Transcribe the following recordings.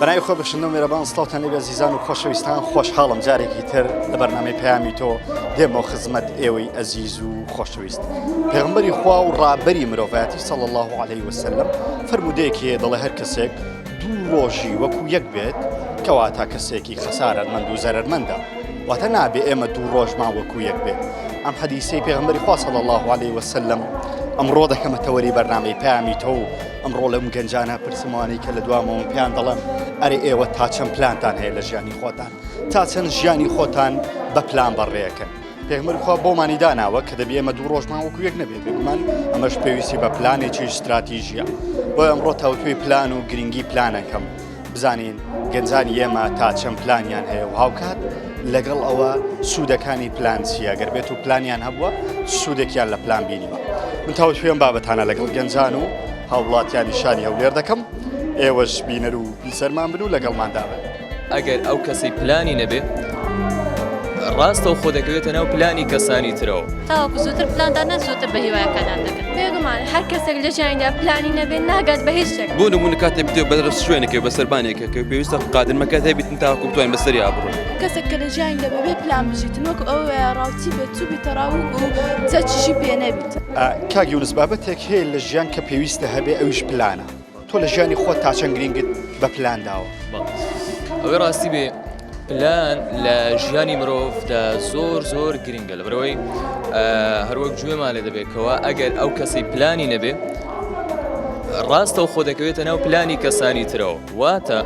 بەناوی خۆ بەخشندە و مێرەبان سڵاوتان لێبێ ئەزیزان و خۆشەویستان خۆشحاڵم جارێکی تر لە بەرنامەی پەیامی تۆ دێمەوە خزمەت ئێوەی ئەزیز و خۆشەویست پێغمبەری خوا و ڕابەری مرۆڤایەتی صلی الله علیه وسلم فەرموودەیەکی هەیە دەڵێ هەر کەسێک دوو ڕۆژی وەکو یەک بێت کەواتە کەسێکی خەسارەتمەند و زەرەرمەندە واتە نابێ ئێمە دوو ڕۆژمان وەکو یەک بێت ئەم حەدیسەی پێغمبەری خوا صلی الله علیه وسلم ئەمڕۆ دەکەمە تەوەری بەرنامەی پەیامی تۆ و ئەمڕۆ لەم گەنجانە پرسموانەی کە لە دوامەوە پێیان دەڵێم ئەرێ ئێوە تا چەند پلانتان هەیە لە ژیانی خۆتان تا چەند ژیانی خۆتان بە پلان بەڕێەکەن پێغمبەر خوا بۆمانی داناوە کە دەبێ ئێمە دوو ڕۆژمان وەکو یەک نەبێت بێگومان ئەمەش پێویستی بە پلانێکی استراتیژیە بۆ ئەمڕۆ تاوتوێی پلان و گرنگی پلانەکەم بزانین گەنجانی ئێمە تا چەند پلانیان هەیە و هاوکات لەگەڵ ئەوە سوودەکانی پلان چییە گەر بێت و پلانیان هەبووە سوودێکیان لە پلان بینیوە من تاوتوێم بابەتانە لەگەڵ گەنجان و هاوڵاتیانی شاری هەولێر دەکەم ئێوەش بینەر و بیسەرمان بن و لەگەڵماندا بن. ئەگەر ئەو کەسەی پلانی نەبێ ڕاستەوخۆ دەکەوێتە ناو پلانی کەسانی ترەوە. تاوەکو زووتر پلان دانێن زووتر بە هیوایەکانیان دەگەن. بێگومان هەر کەسێک لە ژیانیدا پلانی نەبێت ناگات بە هیچ شتێک. بۆ نموونە کاتێ بتەوێت بەرەو شوێنێک بە سەربانێکەکە پێویستە قادرمەکەت هەبیتن تاوەکو بتوانین بەسەریا بڕۆین. کەسێک کە لە ژیانیدا بەبێ پلان بژیتن وەکو ئەوە وایە ڕاوچی بێت چووبیتە ڕاو و چەکیشی پێ نەبیت. کاک یونس بابەتێک هەیە لە ژیان کە پێویستە هەبێ ئەویش پلانە. تۆ لە ژیانی خۆت تا چەند گرینگت بە پلان داوە؟ ئەوەی ڕاستی بێ پلان لە ژیانی مرۆڤدا زۆر زۆر گرنگە لە بەرەوەی هەروەک گوێمان لێ دەبێتەوە ئەگەر ئەو کەسی پلانی نەبێ ڕاستەو خۆ دەکەوێتە ناو پلانی کەسانی ترەوە واتە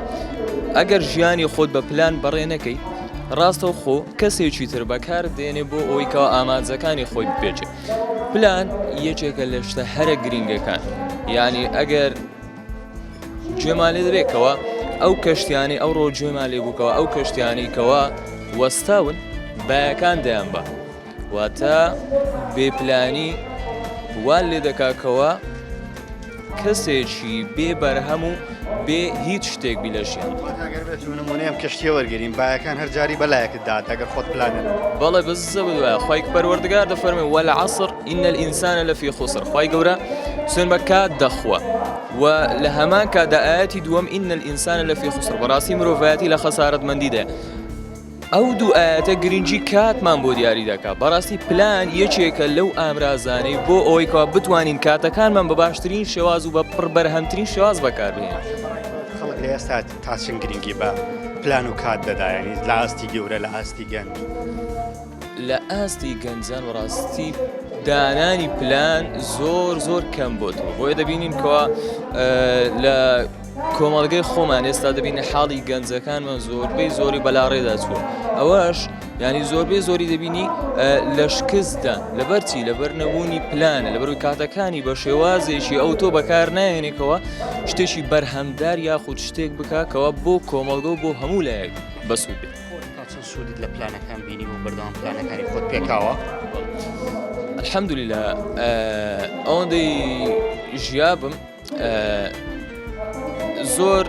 ئەگەر ژیانی خۆت بە پلان بەڕێ نەکەی ڕاستەو خۆ کەسێکی تر بەکار دێنێ بۆ ئەوەی کەەوە ئامانجەکانی خۆی بپێچێت پلان یەکێکە لە شتە هەرە گرینگەکان یعنی ئەگەر گوێمان لێ دەبێتەوە ئەو کەشتیانەی ئەو ڕۆ گوێمان لێ بووکەوە ئەو کەشتیانەی کەوا وەستاون بایەکان دەیان بە واتە بێپلانی وان لێ دەکاکەوە کەسێکی بێ بەرهەم و بێ هیچ شتێک بی لە ژیان. ئەگەر بێت و نمونەی ئەم کەشتیە وەرگرین بایەکان هەر جاری بەلایەکت دات ئەگەر خۆت پلانت نەبێت. بەڵێ بززەبت وایە خوای پەروەردگار دەفەرمێ والعصر ان الانسان لفی خسر خوای گەورە سوێن بە کات دەخوا و لە هەمان کاتدا ئایەتی دووەم ان الانسان لفی خسر بەڕاستی مرۆڤایەتی لە خەسارەتمەندیدایە ئەو دوو ئایەتە گرنگی کاتمان بۆ دیاری دەکات بەڕاستی پلان یەکێکە لەو ئامرازانەی بۆ ئەوەی کەوا بتوانین کاتەکانمان بە باشترین شێواز و بە پڕ بەرهەمترین شێواز بەکاربهێنین. خەڵک لە ئێستا تا چەند گرنگی بە پلان و کات دەدا یانی لە ئاستی گەورە لە ئاستی گەنج؟ لە ئاستی گەنجان بەڕاستی دانانی پلان زۆر زۆر کەم بۆتەوە بۆیە دەبینین کەوا لە کۆمەڵگەی خۆمان ئێستا دەبینی حاڵی گەنجەکانمان زۆربەی زۆری بەلاڕێدا چووە ئەوەش ینی زۆربەی زۆری دەبینی لە شکستدا لەبەر چی لەبەر نەبوونی پلانە لەبەروی کاتەکانی بە شێوازێکی ئەو تۆ بەکار نایەنێکەوە شتێکی بەرهەمدار یاخود شتێک بککەوە بۆ کۆمەڵگە و بۆ هەموو لایەک بەسوود بێت. تا چەند سوودت لە پلانەکان بینی و بەردەوام پلانەکانی خۆت پێکاوە؟ الحەمدللە ئەوەندەی ژیابم زۆر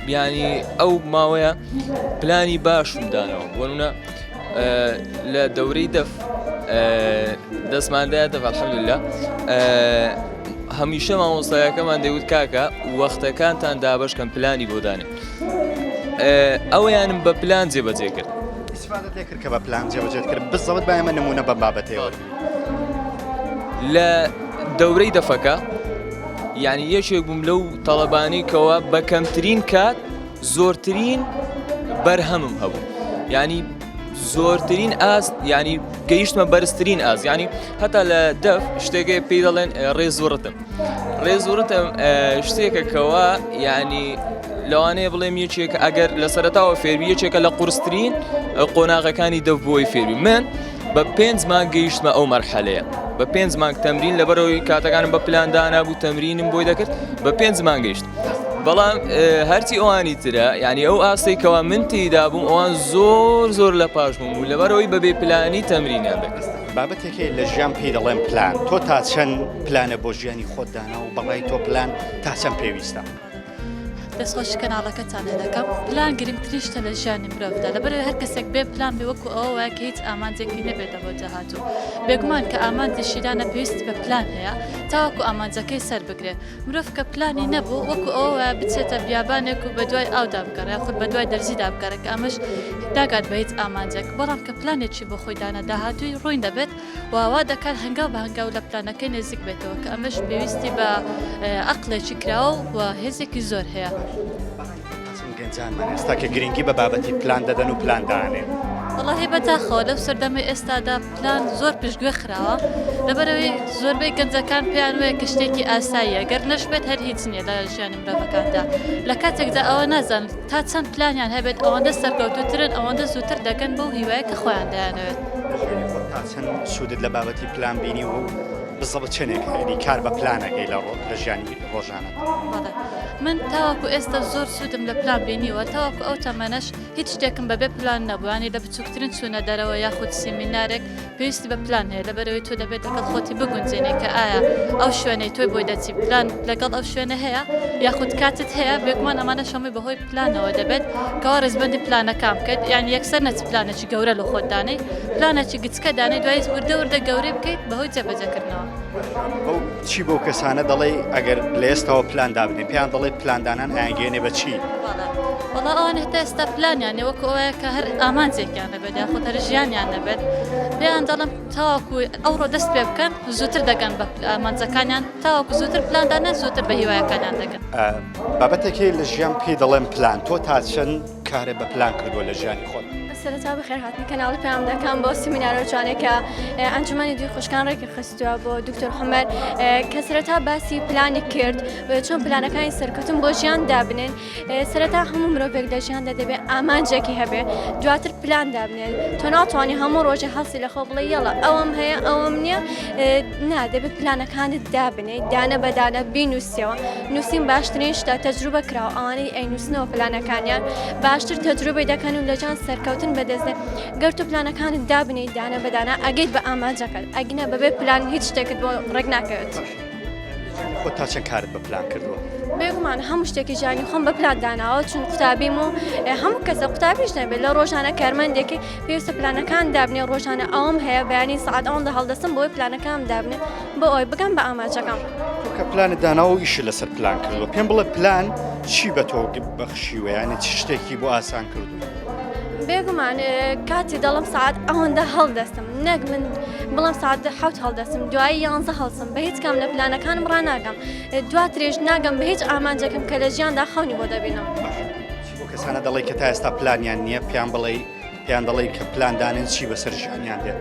بیانی ئەو ماوەیە پلانی باشم دانەوە بۆنە لە دەورەی دەف دەستماندایە دەف الحەمدللە هەمیشە مامۆستایەکەمان دەیوت کاکە وەختەکانتان دابشکەن پلانی بۆ دانێ ئەوەیانم بە پلان جێبەجێ کرد ئیسفادەت لێ کرد کە بە پلان جێبەجێت کرد بزەوت با ئێمە نمونە بەم بابەتەیە وەرگرین لە دەورەی دەفەکە یعنی یەکێک بووم لەو تەڵەبانی کەەوە بە کەمترین کات زۆرترین بەرهەمم هەبوو یعنی زۆرترین ئاست ینی گەیشتمە بەرزترین ئاست ینی هەتا لە دەف شتێکەیە پێی دەڵێن ڕێز و ڕتم ڕێز و ڕتم شتێکە کەوا ینی لەوانەیە بڵێم یەکێک ئەگەر لە سەرتاوە فێربی یەکێکە لە قورسترین قۆناغەکانی دەف بۆی فێربی من بە پێنج مانگ گەیشتمە ئەو مەرحەلەیە بە پێنج مانگ تەمرین لەبەرەوەی کاتەکانم بە پلان دانابوو تەمرینم بۆی دەکرد بە پێنج مانگ گەیشت بەڵام هەرچی ئەوانی ترە یعنی ئەو ئاستەی کەوا من تێیدا بووم ئەوان زۆر زۆر لە پاش بووم و لەبەرەوەی بەبێ پلانی تەمرینیان دەکرد. بابەتێک هەیە لە ژیان پێی دەڵێن پلان تۆ تا چەند پلانە بۆ ژیانی خۆت دانا و بەڕای تۆ پلان تا چەند پێویستە؟ دەستخۆشی کەناڵەکەتان لێ دەکەم. پلان گرنگترین شتە لە ژیانی مرۆڤدا، لەبەرئەوەی هەر کەسێک بێ پلان بێ وەکو ئەوە وایە کە هیچ ئامانجێکی نەبێتە بۆ داهاتوو. بێگومان کە ئامانجیشی دانا پێویستی بە پلان هەیە تاوەکو ئامانجەکەی سەر بگرێ. مرۆڤ کە پلانی نەبوو وەکو ئەوە وایە بچێتە بیابانێک و بەدوای ئاودا بگەڕێ یاخود بەدوای دەرزیدا بگەڕێ کە ئەمەش ناگات بە هیچ ئامانجێک. بەڵام کە پلانێکی بۆ خۆی دانا داهاتووی ڕوون دەبێت و وا دەکات هەنگاو بە هەنگاو لە پلانەکەی نێزیک بێتەوە کە ئەمەش پێویستی بە ئەقڵێکی کراوە و هێزێکی زۆر هەیە. چەند گەنجانمان ئێستا کە گرنگی بە بابەتی پلان دەدەن و پلان دانێن؟ وەڵاهی بەداخەوە لەو سەردەمەی ئێستادا پلان زۆر پشتگوێ خراوە لەبەرئەوەی زۆربەی گەنجەکان پێیان وایە کە شتێکی ئاساییە گەر نەشبێت هەر هیچ نییە لە ژیانی مرۆڤەکاندا لە کاتێکدا ئەوە نازانن تا چەند پلانیان هەبێت ئەوەندە سەرکەوتووترن ئەوەندە زووتر دەگەن بەو هیوایە کە خۆیان دەیانەوێت. لە ژیانی خۆت تا چەند سوودت لە بابەتی پلان بینیوە و بزەبت چەندێک یانی کار بە پلانەکەی لە لە ژیانی ڕۆژانەت؟ بەڵێ من تاوەکو ئێستا زۆر سوودم لە پلان بینیوە تاوەکو ئەو تەمەنەش هیچ شتێکم بەبێ پلان نەبوو یانی لە بچووکترین چوونە دەرەوە یاخود سیمینارێک پێویستی بە پلان هەیە لەبەرئەوەی تۆ دەبێت لەگەڵ خۆتی بگونجێنی کە ئایا ئەو شوێنەی تۆی بۆی دەچی پلان لەگەڵ ئەو شوێنە هەیە یاخود کاتت هەیە بێگومان ئەمانە شەمەی بەهۆی پلانەوە دەبێت کەوا ڕیزبەندی پلانەکان بکەیت یان یەکسەر نەچی پلانێکی گەورە لە خۆت دانێی پلانێکی گچکە دانێی دوای وردە وردە گەورەی بکەیت بەهۆی جێبەجێکردنەوە. بەو چی بەو کەسانە دەڵێی ئەگەر لە ئێستاوە پلان دابنێن پێیان دەڵێی پلاندانان ئەیانگەیەنێ بە چی؟ بەڵێ وەڵا ئەوان هەتا ئێستا پلانیان نیە وەکو ئەوەیە کە هەر ئامانجێکیان نەبێت یاخود هەر ژیانیان نەبێت پێیان دەڵێم تاوەکو ئەوڕۆ دەست پێ بکەن زووتر دەگەن بە ئامانجەکانیان تاوەکو زووتر پلان دانێن زووتر بە هیوایەکانیان دەگەن. بابەتێک هەیە لە ژیان پێی دەڵێن پلان تۆ تا چەند کارت بە پلان کردووە لە ژیانی خۆت؟ سەرەتا بەخێرهاتنی کەناڵی پەیام دەکەم بۆ سیمینارە جوانەی کە ئەنجومەنی دوی خوشکان ڕێکی خستووە بۆ دکتۆر حمەر کە سەرەتا باسی پلانی کرد چۆن پلانەکانی سەرکەوتن بۆ ژیان دابنێن سەرەتا هەموو مرۆڤێک لە ژیاندا دەبێت ئامانجێکی هەبێ دواتر پلان دابنێت تۆ ناتوانانی هەموو ڕۆژە هەڵسی لە خۆ بڵێ یەڵا ئەوەم هەیە ئەوەم نییە نا دەبێت پلانەکانت دابنێیت دانە بە دانە بینووسیەوە نووسین باشترین شتە تەجروبە کراوە ئەوانەی ئەینووسنەوە پلانەکانیان باشتر تەجروبەی دەکەن و لەجان سەرکەوتن بەدەست دێن گەر تۆ پلانەکانت دابنێیت دانە بە دانە ئەگەیت بە ئامانجەکەت ئەگینا بەبێ پلان هیچ شتێکت بۆ ڕێک ناکەوێت. خۆت تا چەند کارت بە پلان کردووە؟ بێگومان هەموو شتێکی ژیانی خۆم بە پلان داناوە چون قوتابیم و هەموو کەسە قوتابیش نەبێت لە ڕۆژانە کارمەندێکی پێویستە پلانەکان دابنێ ڕۆژانە ئەوەم هەیە بەیانی سەعات ئەوەندە هەڵدەستم بۆی پلانەکانم دابنێ بۆ ئەوەی بگەم بە ئامانجەکەم. تۆ کە پلانت داناوە و ئیشت لەسەر پلان کردووە پێم بڵێ پلان چی بە تۆ بەخشیوە یانی چ شتێکی بۆ ئاسان کردووی؟ بێگومان کاتی دەڵم سەعات ئەوەندە هەڵدەستم نەک من بڵم سەعات حەوت هەڵدەستم دوایی یانزە هەڵسم بە هیچ کام لە پلانەکانم ڕاناگەم دواترێش ناگەم بە هیچ ئامانجێکم کە لە ژیاندا خەونی بۆ دەبینم. چی بۆ کەسانە دەڵێی کە تا ئێستا پلانیان نییە پێیان بڵێی پێیان دەڵێی کە پلان دانێن چی بەسەر ژیانیان دێت؟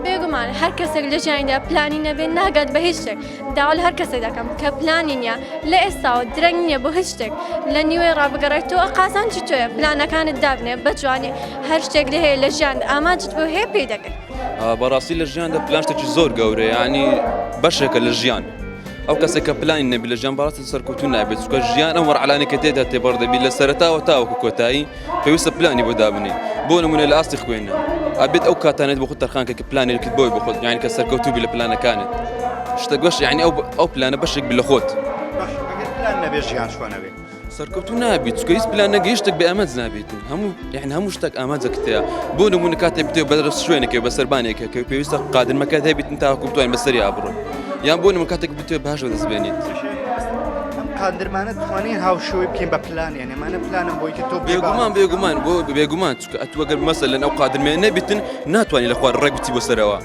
بێگومان هەر کەسێک لە ژیانیدا پلانی نەبێت ناگات بە هیچ شتێک داوا لە هەر کەسێک دەکەم کە پلانی نییە لە ئێستاوە درەنگ نییە بۆ هیچ شتێک لە نیوەی ڕابگەڕێتەوە قازانجی تۆیە پلانەکانت دابنێ بە جوانی هەر شتێک لێ هەیە لە ژیان ئامانجت بۆ هەیە پێی دەگەی. بەڕاستی لە ژیاندا پلان شتێکی زۆر گەورەیە یانی بەشێکە لە ژیان ئەو کەسێک کە پلانی نەبی لە ژیان بەڕاستی سەرکەوتوو نابێت چونکە ژیان ئەو مەرحەلانەی کە تێدا تێپەڕ دەبی لە سەرەتاوە تاوەکو کۆتایی پێویستە پلانی بۆ دابنێی بۆ نمونە لە ئاستی خوێندن ئەبێت ئەو کاتانێت بۆ خۆت تەرخان کە پلانێکت بۆی بۆ خۆت یعنی کە سەرکەوتوو بی لە پلانەکانت شتە بەش یعنی ئەو ئەو پلانە بەشێک بی لە خۆت ئەگەر پلان نەبێ ژیان چۆن ئەبێ؟ سەرکەوتوو نابیت چونکە هیچ پلان نەگەی شتێک بێ ئامانج نابێتن هەموو یعنی هەموو شتێک ئامانجێکت هەیە بۆ نمونە کاتێک بتەوێت بەرەو شوێنێکەوە بەسەربانێکەکەی پێویستە قادرمەکەت هەبیتن تاوەکو بتوانین بەسەریا بڕۆی یان بۆ نمونە کاتێک بتەوێت باش بەدەست بێنیت ئەم قاندرمانە توانین هاوشێوەی بکەین بە پلان یعنی ئەمانە پلانم بۆی کە تۆ بێگومان بێگومان بۆ بێگومان چونکە ئەتوو ئەگەر مەسەلەن ئەو قادرمەیە نەبیتن ناتوانانی لە خوار ڕێک بچی بۆ سەرەوە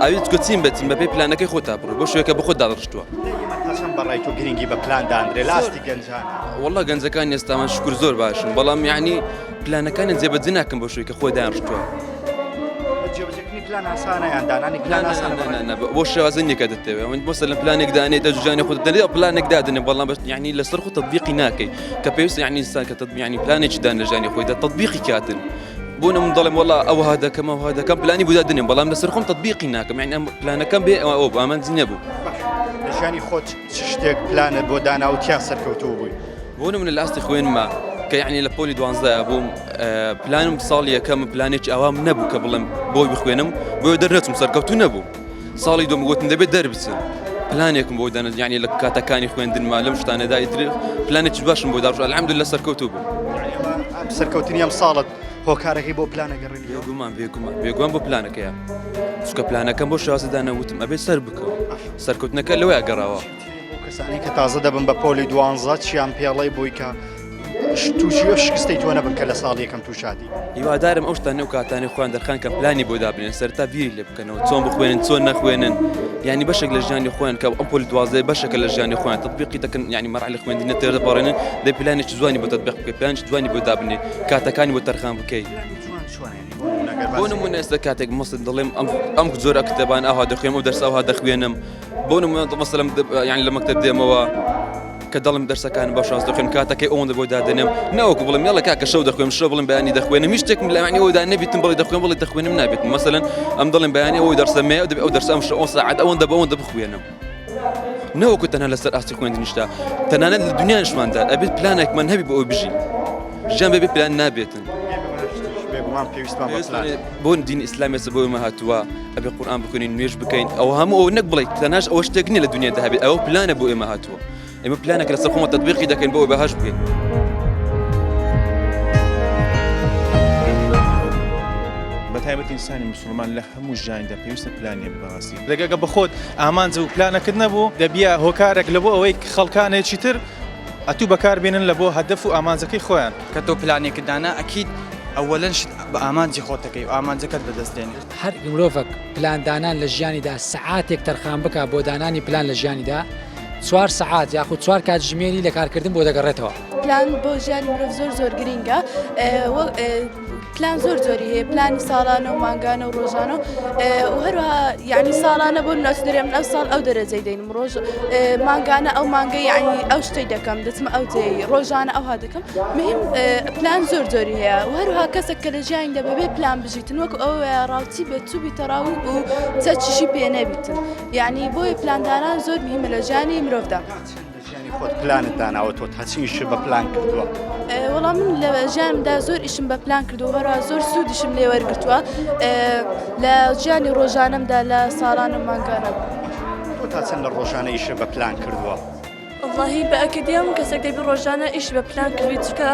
ئەوی چکە چین بەچین بەپێی پلانەکەی خۆت تا بڕۆی بۆ شوێکە بە خۆت داڕشتووە چەند بەڕای تۆ گرنگی بە پلان دانرێ لە ئاستی گەنجان وەڵا گەنجەکان ئێستامان شکر زۆر باشن بەڵام یعنی پلانەکانیان جێبەجێ ناکەن بۆ شوێکە خۆی دایان ڕشتووە جێبەجێکردنی پلان ئاسانە یان دانانی پلان ئاسانە نا نا نا بۆ شێوازە نییە کە دەتەوێت من مەسەلەن پلانێک دانێت دەجوجانی خۆت دەنێت پلانێک دادەنێ بەڵام بەس یعنی لەسەر خۆ تطبیقی ناکەی کە پێویستە یعنی ئینسان کە تطبیق یعنی پلانێکی دان لە ژیانی خۆیدا تطبیقی کاتن بۆ نمونە دەڵێم وەڵا ئەوها دەکەم ئەوها دەکەم پلانی بۆ دادەنێم بەڵام لەسەر خۆم تطبیقی ناکەم یعنی ئەم پلانەکەم بێ ئەوە بوو ئامانجی نەبوو لە ژیانی خۆت چ شتێک پلانت بۆ دانا و تیا سەرکەوتوو بووی؟ بۆ نمونە لە ئاستی خوێنما کە یعنی لە پۆلی دوانزە بووم پلانم ساڵی یەکەم پلانێکی ئاوام نەبوو کە بڵێم بۆی بخوێنم بۆیە دەرنەچوم سەرکەوتوو نەبوو ساڵی دووەم گوتم دەبێت دەربچم. پلانێکم بۆ دانا یعنی لە کاتەکانی خوێندنما لەم شتانەدا ئیتر پلانێکی باشم بۆ داڕشت الحمدلله سەرکەوتوو بووم. ئەم سەرکەوتنی ئەم ساڵت هۆکارەکەی بۆ پلانە گەڕێنیەوە؟ بێگومان بێگومان بێگومان بۆ پلانەکەیە چونکە پلانەکەم بۆ شێوازە دانا وتم ئەبێت سەر بکەوم سەرکەوتنەکە لەوەیە گەڕاوە. بۆ کەسانی کە تازە دەبن بە پۆلی دوانزە چیان پێڵێی بۆی کە تووشی ئەو شکستەی تۆ نەبن کە لە ساڵی یەکەم تووشاتی؟ هیوادارم ئەو شتانە و کاتانەی خۆیان دەرخان کە پلانی بۆ دابنێن سەرتا بیری لێ بکەنەوە چۆن بخوێنن چۆن نەخوێنن یعنی بەشێک لە ژیانی خۆیان کە ئەم پۆلی دوازدە بەشێکە لە ژیانی خۆیان تطبیقی دەکەن یعنی مەرحەلە خوێندنە تێدەپەڕێنن دەی پلانێکی جوانی بۆ تطبیق بکەی پلانێکی جوانی بۆ دابنێ کاتەکانی بۆ تەرخان بکەی بۆ نمونە ئێستا کاتێک مەسەلەن دەڵێم ئەم ئەم جۆرە کتێبان ئاها دەخوێنم ئەو دەرسە ئەوها دەخوێنم بۆ نمونە مەسەلەن یعنی لە مەکتەب دێمەوە کە دەڵم دەرسەکانم بە شاز دەخوێن کاتەکەی ئەوەندە بۆ دادەنێم نەوەکو بڵێم یاڵە کاکە شەو دەخوێم شەو بڵێم بەیانی دەخوێنم هیچ شتێکم لە معنی ئەودا نەبیتم بڵێ دەخوێن بڵێ دەخوێنم نابێت مەسەلەن ئەم دەڵێم بەیانی ئەوەی دەرسەمێ دەبێ ئەو دەرسە ئەم شەو ئەو ساعەت ئەوەندە بە ئەوەندە بخوێنم نەوەکو تەنها لەسەر ئاستی خوێندنیشدا تەنانەت لە دنیاشماندا ئەبێت پلانێکمان هەبی بۆ ئەوەی بژین ژیان بەبێ پلان نابێتن بێگومان پێویستمان بە پلان بۆ دین ئیسلام ئێستا بۆ ئێمە هاتووە ئەبێ قورئان بخوێنین نوێژ بکەین ئەوە هەموو ئەوە نەک بڵێ تەناش ئەوە شتێک نییە لە دنیادا هەبێت ئەوە پلانە بۆ ئێمە هاتووە ئێمە پلانێک لەسەر خۆمان تەتبیقی دەکەین بۆ ئەوەی بەهەشت بگەین. بە تایبەت ئینسانی مسوڵمان لە هەموو ژیانیدا پێویستە پلانی هەبێت بەڕاستی. دەگەگە بەخۆت ئامانج و پلانەکت نەبوو دەبیە هۆکارێک لە بۆ ئەوەی خەڵکانێکی تر ئەتوو بەکار بێنن لە بۆ هەدەف و ئامانجەکەی خۆیان. کە تۆ پلانێکت دانا ئەکید ئەوەلەن شت بە ئامانجی خۆت دەکەی و ئامانجەکەت بەدەست دێنی. هەر مرۆڤەک پلاندانان لە ژیانیدا سەعاتێک تەرخان بکا بۆ دانانی پلان لە ژیانیدا چوار سەعات یاخود چوار کاتژمێری لە کارکردن بۆ دەگەڕێتەوە. پلان بۆ ژیانی مرۆڤ زۆر زۆر گرینگە پلان زۆر زۆری هەیە پلانی ساڵانە و مانگانە و ڕۆژانە و هەروەها یعنی ساڵانە بۆ ناسدرێ من ئەو ساڵ ئەو دەرەجەی دەینم ڕۆژ مانگانە ئەو مانگە یعنی ئەو شتەی دەکەم دەچمە ئەو جێی ڕۆژانە ئەوها دەکەم مهم پلان زۆر زۆری هەیە و هەروها کەسێک کە لە ژیانیدا بەبێ پلان بژیتن وەکو ئەوەیە ڕاوچی بێت چوو بیتە ڕاو و چەکیشی پێ نەبیتن یعنی بۆیە پلاندانان زۆر مهمە لە ژیانی مرۆڤدا. لە ژیانی خۆت پلانت داناوە تۆ تا چی ئیشت بە پلان کردووە؟ وەڵا من لە ژیانمدا زۆر ئیشم بە پلان کردووە هەروەها زۆر سوودیشم لێ وەرگرتووە لە ژیانی ڕۆژانەمدا لە ساڵان و مانگانە. تۆ تا چەند لە ڕۆژانە ئیشت بە پلان کردووە؟ وەڵاهی بە ئەکیدی هەموو کەسێک دەبی ڕۆژانە ئیش بە پلان کردبی چونکە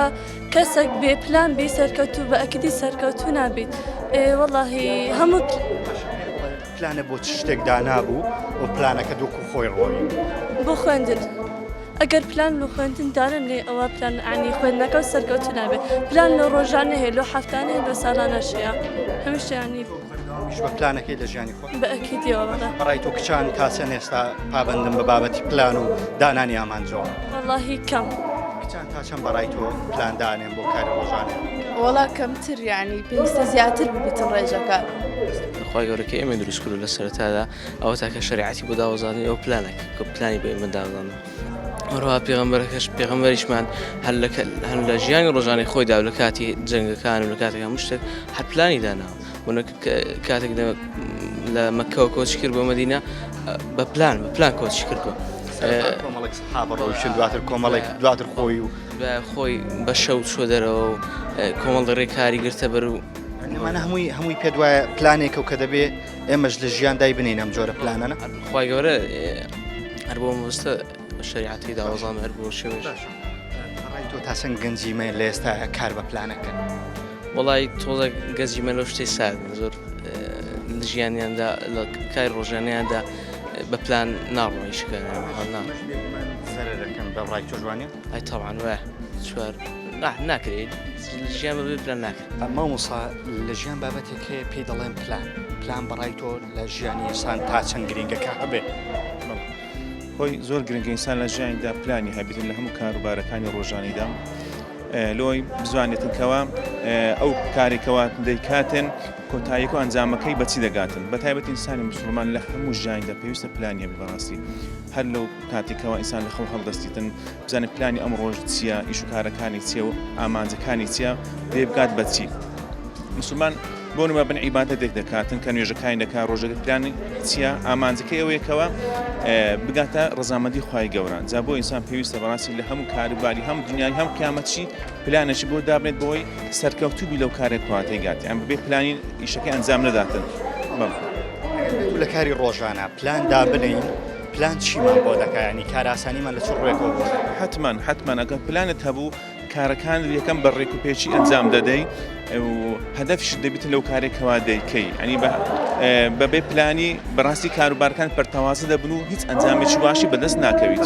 کەسێک بێ پلان بی سەرکەوتوو بە ئەکیدی سەرکەوتوو نابیت ئێ وەڵاهی هەموو پلانە بۆ چ شتێک دانابوو و پلانەکەت وەکو خۆی ڕۆیی؟ بۆ خوێندن ئەگەر پلان لۆ خوێندن دانەنێ ئەوە پلان عنی خوێندنەکە سەرکەوتوو نابێت پلان لۆ ڕۆژانە هەیە لۆ هەفتانە هەیە لۆ ساڵانەش هەیە هەمیشە ینی بەردەوامیش بە پلانەکەی لە ژیانی خۆت؟ بە ئەکیدیەوە بەڵێ. بەڕای تۆ کچان تا چەند ئێستا پابەندن بە بابەتی پلان و دانانی ئامانجەوە؟ وەڵاهی کەم. کچان تا چەند بەڕای تۆ پلان دانێن بۆ کاری ڕۆژانەیان؟ وەڵا کەمتر یانی پێویستە زیاتر ببیتن ڕێژەکە. خوای گەورە کە ئێمەی دروست کردو لە سەرەتادا ئەوە تاکە شەریعەتی بۆ داوەزاندنی ئەو پلانە کە پلانی بۆ ئێمە داوەزاندوە هەروەها پێغەمبەرەکەش پێغەمبەریشمان هەر لە هەر لە ژیانی ڕۆژانەی خۆیدا و لە کاتی جەنگەکان و لە کاتێک هەموو شتێک هەر پلانی داناوە بۆ کاتێک لە مەککەوە کۆچ کرد بۆ مەدینە بە پلان بە پلان کۆچی کردووە کۆمەڵێک سەحابە ڕۆیشتن دواتر کۆمەڵێک دواتر خۆی و خۆی بە شەو چوە دەرەوە و کۆمەڵ ڕێکاری گرتە بەر و ئەمانە هەمووی هەمووی پێت وایە پلانێکە و کە دەبێ ئێمەش لە ژیان دای بنین ئەم جۆرە پلانانە خوای گەورە هەر بۆ مەبەستە شەریعەتی داوەزان هەر بۆ شێوەیەش. ڕای تۆ تا چەند گەنجی مە لە ئێستا کار بە پلانەکەن؟ وەڵای تۆزێک گەنجی مە لەو شتەی ساردن زۆر لە ژیانیاندا لە کاری ڕۆژانەیاندا بە پلان ناڕۆن ئیشەکانیان نا. زەرەرەکەن بە ڕای تۆش وانیە؟ ئەی تەبعەن وایە چوار ناکرێت ژیان بەبێ پلان ناکرێت. مامۆستا لە ژیان بابەتێک هەیە پێی دەڵێن پلان پلان بەڕای تۆ لە ژیانی ئینسان تا چەند گرنگە کە هەبێ؟ خۆی زۆر گرنگە ئینسان لە ژیانیدا پلانی هەبێتن لە هەموو کاروبارەکانی ڕۆژانیدا لۆی بزانێتن کەوا ئەو کارێکەوە دەیکاتن کۆتاییەک و ئەنجامەکەی بەچی دەگاتن بە تایبەت ئینسانی مسلمان لە هەموو ژیانیدا پێویستە پلانی هەبێت بەڕاستی هەر لەو کاتێکەوە ئینسان لە خەو هەڵدەستیتن بزانێت پلانی ئەم ڕۆژ چییە ئیش و کارەکانی چییە و ئامانجەکانی چییە دەی بگات بە چی مسلمان بۆ نمە بن عیبادەتێک دەکاتن کە نوێژەکانی دەکات ڕۆژەکە پلانی چییە ئامانجەکەی ئەوەیەکەوە بگاتە ڕەزامەندی خوای گەورە جا بۆ ئینسان پێویستە بەڕاستی لە هەموو کاروباری هەم دنیای هەم قیامەتشی پلانێکی بۆ دابنێت بۆی سەرکەوتوو بی لەو کارێک کواتەی گات یان بەبێ پلانی ئیشەکەی ئەنجام نەداتن بەڵێ. لە کاری ڕۆژانە پلان دابنین. پلان چیمان بۆ دەکا یانی کارئاسانیمان لە چ ڕووێکەوە بۆ دەکا؟ حەتمەن حەتمەن ئەگەر پلانت هەبوو کارەکانت یەکەم بە ڕێک و پێکی ئەنجام دەدەی و هەدەفیشت دەبیتن لەو کارێک کەوا دەیکەی ئەنی بە بەبێ پلانی بەڕاستی کاروبارەکان پەرتەوازە دەبن و هیچ ئەنجامێکی باشی بەدەست ناکەویت.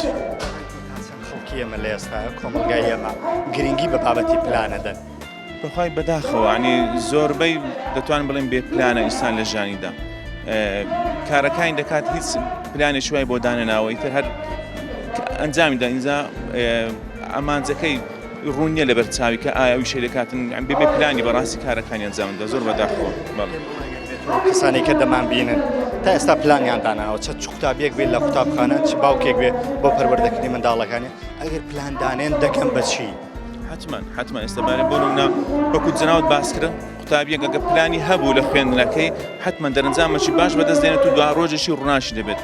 خەڵکی ئێمە لە ئێستا کۆمەڵگای ئێمە گرنگی بە بابەتی پلانە دەن. بەخوای بەداخەوە ینی زۆربەی دەتوان بڵێم بێ پلانە ئینسان لە ژیانیدا کارەکانی دەکات هیچ پلانێکی وای بۆ دانەناوە ئیتر هەر ئەنجامی دا ئینجا ئامانجەکەی ڕوون نییە لەبەر چاوی کە ئایا ئەوی شەی دەکاتن بێ بێ پلانی بەڕاستی کارەکانی ئەنجامدا زۆر بەداخەوە بەڵێ. کەسانێک کە دەمان بینن تا ئێستا پلانیان داناوە چە چ قوتابیەک بێت لە قوتابخانە چ باوکێک بێ بۆ پەروەردەکردنی منداڵەکانی ئەگەر پلان دانێن دەکەن بەچی؟ حتمما حتمما ئێستا بارێ بۆ نمونە وەکو جەناوت باس کرد قوتابیەک ئەگە پلانی هەبوو لە خوێندنەکەی حتمما دەرەنجامەکی باش بەدەست دێنێت و دوا ڕۆژێکی ڕووناشی دەبێت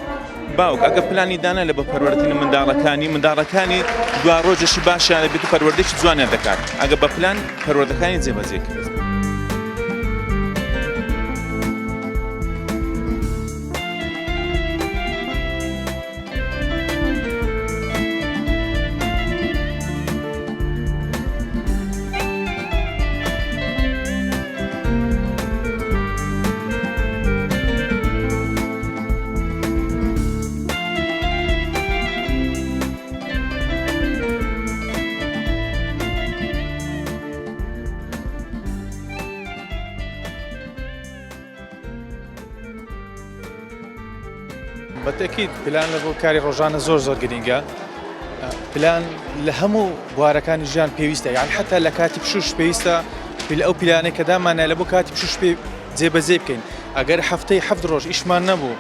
باوک ئەگە پلانی دانا لە بە پەروەردەکردنی منداڵەکانی منداڵەکانی دوا ڕۆژێکی باشیان دەبێت و پەروەردەیەکی جوانیان دەکات ئەگە بە پلان پەروەردەکانی جێبەجێ کرد. بە تەئکید پلان لە بۆ کاری ڕۆژانە زۆر زۆر گرینگە پلان لە هەموو بوارەکانی ژیان پێویستە یان حتا لە کاتی پشوش پێویستە پل ئەو پلانەی کە دامانە لە بۆ کاتی پشوش پێ جێبەجێ بکەین ئەگەر هەفتەی هەفت ڕۆژ ئیشمان نەبوو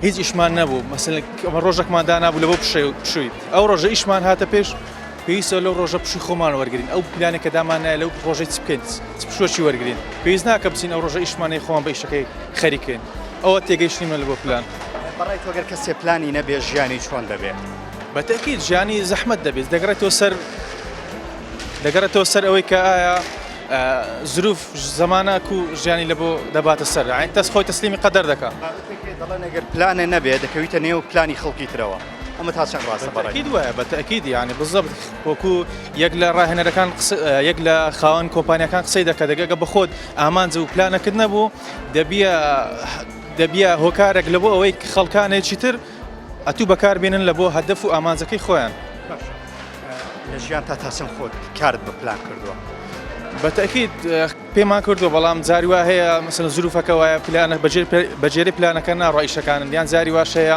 هیچ ئیشمان نەبوو مەسەلەن ئەمە ڕۆژێکمان دانابوو لە بۆ پشووی ئەو ڕۆژە ئیشمان هاتە پێش پێویستە لەو ڕۆژە پشووی خۆمان وەرگین ئەو پلانێک کە دامان نایە لەو ڕۆژەی چ بکەین چ پشووەکی وەرگین پێویست ناکە بچین ئەو ڕۆژە ئیشمانەی خۆمان بە ئیشەکەی خەریکەین ئەوە تێگەیشتنی من لە بۆ پلان. بەڕای تۆ گەر کەسێ پلانی نەبێ ژیانی چۆن دەبێ؟ بە تەئکید ژیانی زەحمەت دەبێت دەگەڕێتەوە سەر دەگەڕێتەوە سەر ئەوەی کە ئایا زروف زەمانە کو ژیانی لە بۆ دەباتە سەر عین تەس خۆی تەسلیمی قەدەر دەکا. بابەتێک هەیە دەڵێن ئەگەر پلانێ نەبێ دەکەویتە نێو پلانی خەڵکی ترەوە ئەمە تا چەند ڕاستە بەڕای تۆ؟ بە تەئکید وایە بە تەئکید یانی بزەبت وەکو یەک لە ڕاهێنەرەکان یەک لە خاوەن کۆمپانیاکان قسەی دەکات دەگە گە بەخۆت ئامانج و پلانەکت نەبوو دەبیە دەبیە هۆکارێک لە بۆ ئەوەی خەڵکانێکی تر ئەتوو بەکار بێنن لە بۆ هەدەف و ئامانجەکەی خۆیان. باشە لە ژیان تا تا چەند خۆت کارت بە پلان کردووە؟ بە تەئکید پێمان کردووە بەڵام جاری وا هەیە مەسەلەن زروفەکە وایە پلانە بەجێرەی پلانەکە ناڕوا ئیشەکانن یان جاری واش هەیە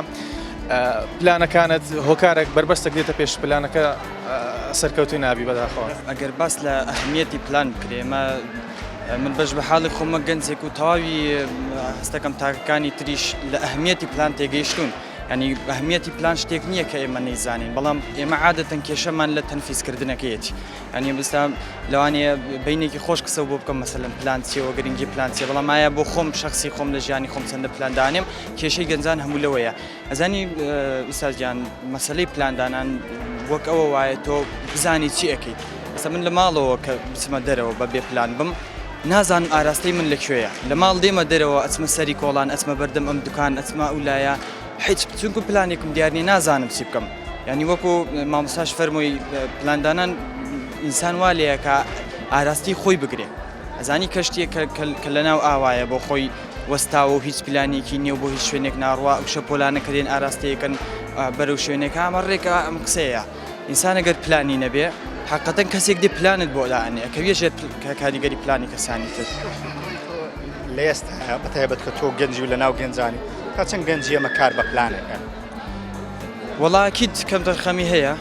پلانەکانت هۆکارێک بەربەستێک دێتە پێش پلانەکە سەرکەوتوو نابی بەداخەوە. ئەگەر باس لە ئەهمیەتی پلان بکرێ ئێمە من بەش بە حاڵی خۆمە گەنجێک و تەواوی هەستەکەم تاکەکانی تریش لە ئەهمیەتی پلان تێگەیشتون ینی ئەهمیەتی پلان شتێک نییە کە ئێمە نەیزانین بەڵام ئێمە عادەتەن کێشەمان لە تەنفیزکردنەکەیەتی ینی بستا لەوانەیە بینێکی خۆش قسە بۆ بکەم مەسەلەن پلان چیەوە گرنگی پلان چیە بەڵام ئایا بۆ خۆم شخصی خۆم لە ژیانی خۆم چەندە پلان دانێم کێشەی گەنجان هەموو لەوەیە ئەزانی ئوستاز گیان مەسەلەی پلاندانان وەک ئەوە وایە تۆ بزانی چی ئەەکەیت ئەسە من لە ماڵەوە کە بچمە دەرەوە بە بێ پلان بم نازانم ئاراستەی من لەکوێیە لە ماڵ دێمە دەرەوە ئەچمە سەری کۆڵان ئەچمە بەردەم ئەم دوکان ئەچمە ئەو لایە هیچ چونکو پلانێکم دیار نیە نازانم چی بکەم یعنی وەکو مامۆستاش فەرمووی پلاندانان ئینسان وا لێیە ئاراستی خۆی بگرێ ئەزانی کەشتیە کە لەناو ئاوایە بۆ خۆی وەستاوە و هیچ پلانێکی نییە و بۆ هیچ شوێنێک ناڕوا ئەو شەپۆلانە کە دێن ئاراستەیەکەن بەرەو شوێنێک ئەمە ڕێکە ئەم قسەیە ئینسان ئەگەر پلانی نەبێ حقەتەن کەسێک دێ پلانت بۆ دائەنێ ئەکەویە ژێر کاریگەری پلانی کەسانی تر. لە ئێستا بە تایبەت کە تۆ گەنجی و لە ناو گەنجانی تا چەند گەنجی ئەمە کار بە پلانەکە؟ وەڵا ئەکید کەمتەرخەمی هەیە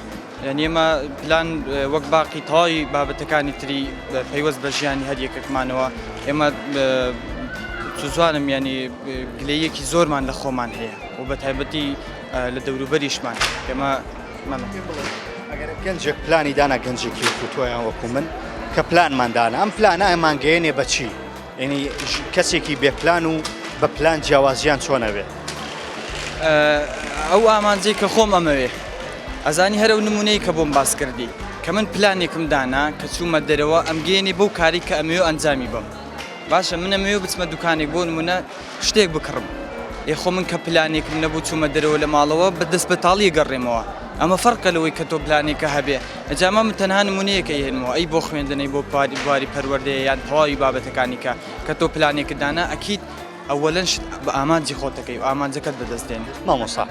یانی ئێمە پلان وەک باقی تەواوی بابەتەکانی تری پەیوەست بە ژیانی هەر یەکێکمانەوە ئێمە چزانم ینی گلەیەکی زۆرمان لە خۆمان هەیە و بە تایبەتی لە دەوروبەریشمان ئێمە ئەگەر گەنجێک پلانی دانا گەنجێکی وەکو تۆیان وەکو من کە پلانمان دانا ئەم پلانە ئەمانگەیەنێ بەچی یعنی کەسێکی بێ پلان و بە پلان جیاوازیان چۆن ئەبێ؟ ئەو ئامانجەی کە خۆم ئەمەوێ ئەزانی هەر ئەو نمونەی کە بۆم باس کردی کە من پلانێکم دانا کە چوومە دەرەوە ئەمگەیەنێ بەو کاری کە ئەمەوێ ئەنجامی بەم باشە من ئەمەوێ بچمە دوکانێک بۆ نمونە شتێک بکڕم. ئێ خۆ من کە پلانێکم نەبوو چوومە دەرەوە لە ماڵەوە بە دەست بەتاڵی گەڕێمەوە ئەمە فەرقە لەوەی کە تۆ پلانێکە هەبێ ئەجا ئەمە من تەنها نمونەیەکە ئەیهێنمەوە ئەی بۆ خوێندن ئەی بۆ بواری پەروەردەیە یان تەواوی بابەتەکانی کە کە تۆ پلانێکت دانا ئەکید ئەوەلەن شت بە ئامانجی خۆت دەکەی و ئامانجەکەت بەدەست دێنی. مامۆستا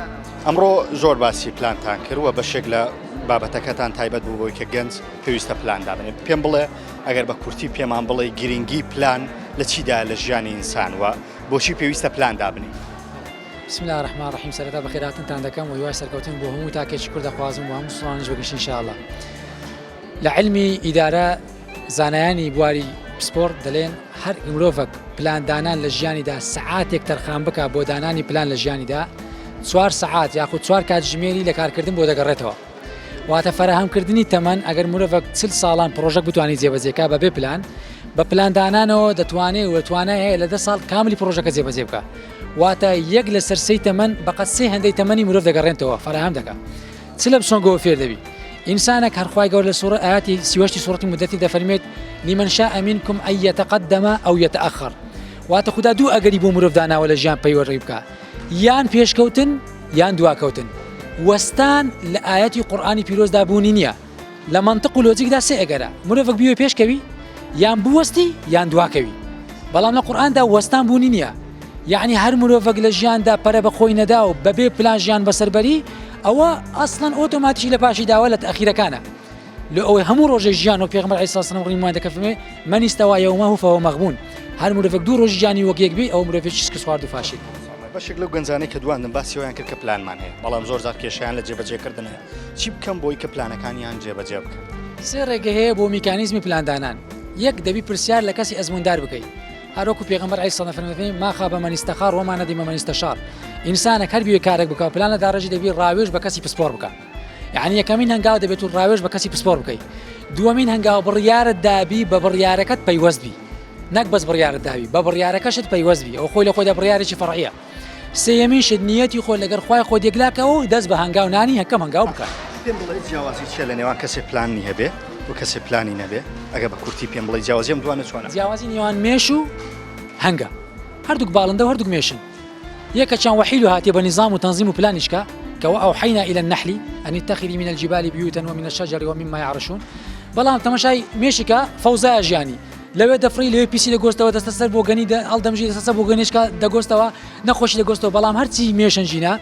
ئەمڕۆ زۆر باسی پلانتان کرد و بەشێک لە بابەتەکەتان تایبەت بوو بەوەی کە گەنج پێویستە پلان دابنێت پێم بڵێ ئەگەر بە کورتی پێمان بڵێ گرنگی پلان لە چیدا لە ژیانی ئینسان و بۆچی پێویستە پلان دابنێ؟ بسم اللە الرحمن الرحیم سەرەتا بەخێرهاتنتان دەکەم و هیوای سەرکەوتن بۆ هەموو تاکێکی کورد دەخوازم و هەموو مسوڵمانانیش بەگشتی ان شاء اللە لە عیلمی ئیدارە زانایانی بواری پسپۆڕ دەلێن هەر مرۆڤەک پلان دانان لە ژیانیدا سەعاتێک تەرخان بکا بۆ دانانی پلان لە ژیانیدا چوار سەعات یاخود چوار کاتژمێری لە کارکردن بۆ دەگەڕێتەوە واتە فەراهەمکردنی تەمەن ئەگەر مرۆڤەک چل ساڵان پرۆژەک بتوانێت جێبەجێکا بەبێ پلان بە پلاندانانەوە دەتوانێت و توانای هەیە لە دە ساڵ کاملی پرۆژەکە جێبەجێ بکە واتە یەک لەسەر سێی تەمەن بەقەد سێ هەندەی تەمەنی مرۆڤ دەگەڕێنتەوە فەراهەم دەکا چ لەم سۆنگەوە فێر دەبی ئینسانێک هەر خوای گەورە لە سوڕە ئاتی سیوەشتی سوڕەتی مدەتی دەفەرمێت لمن شاء منكم أن يتقدم أو يتأخر واتە خودا دوو ئەگەری بۆ مرۆڤ داناوە لە ژیان پەیوەڕی بکە یان پێشکەوتن یان دواکەوتن وەستان لە ئاەتی قورآانی پیرۆزدا بوونی نییە لە مەنتق و لۆجیکدا سێ ئەگەرە مرۆڤێک بیوێ پێشکەوی یان بوەستی یان دواکەوی بەڵام لە قورئاندا وەستان بوونی نییە یعنی هەر مرۆڤێک لە ژیاندا پەرە بە خۆی نەدا و بەبێ پلان ژیان بەسەربەری ئەوە ئەسڵەن ئۆتۆماتیکی لە پاشی داوە لە تەخیرەکانە لە ئەوەی هەموو ڕۆژێک ژیان و پێغمبەر علیه السلام ڕێنمایی دەکەفمێ من استوى يومه فهو مغبون هەر مرۆڤێک دوو ڕۆژ ژیانی وەک یەک بی ئەو مرۆڤێکی شکستخوارد و فاشل. بەشێک لەو گەنجانەی کە دواندن باسی ئەوەیان کرد کە پلانمان هەیە بەڵام زۆر جار کێشەیان لە جێبەجێکردن هەیە چی بکەم بۆی کە پلانەکانیان جێبەجێ بکەن؟ سێ ڕێگە هەیە بۆ میکانیزمی پلاندانان، یەک، دەبی پرسیار لە کەسی ئەزمووندار بکەی، هەر وەکو پێغەمبەر علیە السلام دەفەرموێ، ما خاب من استخار وما ندم من استشار، ئینسانێک هەر بیەوێ کارێک بکا و پلان داڕێژی دەبی ڕاوێژ بە کەسی پسپۆڕ بکا، یەعنی یەکەمین هەنگاو دەبێت و ڕاوێژ بە کەسی پسپۆڕ بکەی، دووەمین هەنگاو بڕیارت دابی بە بڕیارەکەت پەیوەست بی، نەک بەس بڕیارت دابی بە بڕیارەکەشت پەیوەست بی، ئەوە خۆی لە خۆیدا بڕیارێکی فەرعیە. سێیەمین شت نیەتی خۆت لەگەر خوای خۆت یەکلاکەوە و دەست بە هەنگاو نانی یەکەم هەنگاو بکە. پێم بڵێ جیاوازی چیە لە نێوان کەسێ پلانی هەبێ و کەسێ پلانی نەبێ ئەگەر بە کورتی پێم بڵێی جیاوازی ئەم دوانە چۆنە؟ جیاوازی نێوان مێش و هەنگە هەردووک باڵندە و هەردووک مێشن یەکەکیان وەحی لۆ هاتیە بە نیزام و تەنزیم و پلانیش کە کە وأوحینا إلى النحل أن اتخذي من الجبال بيوتا ومن الشجر ومما يعرشون بەڵام تەماشای مێشکە فەوزایە ژیانی لەوێ دەفڕی لەوێ پیسی دەگۆستەوە دەستە سەر بۆگەنی هەڵدەمژی دەستە سەر بۆگەنیشکە دەگۆستەوە نەخۆشی دەگۆستەوە بەڵام هەرچی مێشەنجینە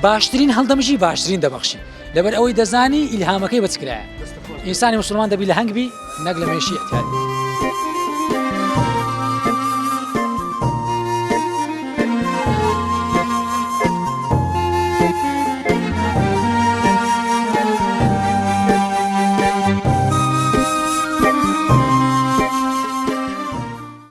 باشترین هەڵدەمژی باشترین دەبەخشی لەبەر ئەوەی دەزانی ئیلهامەکەی بەچکرایە ئینسانی مسلمان دەبی لە هەنگ بی نەک لە مێشی اعتیادی.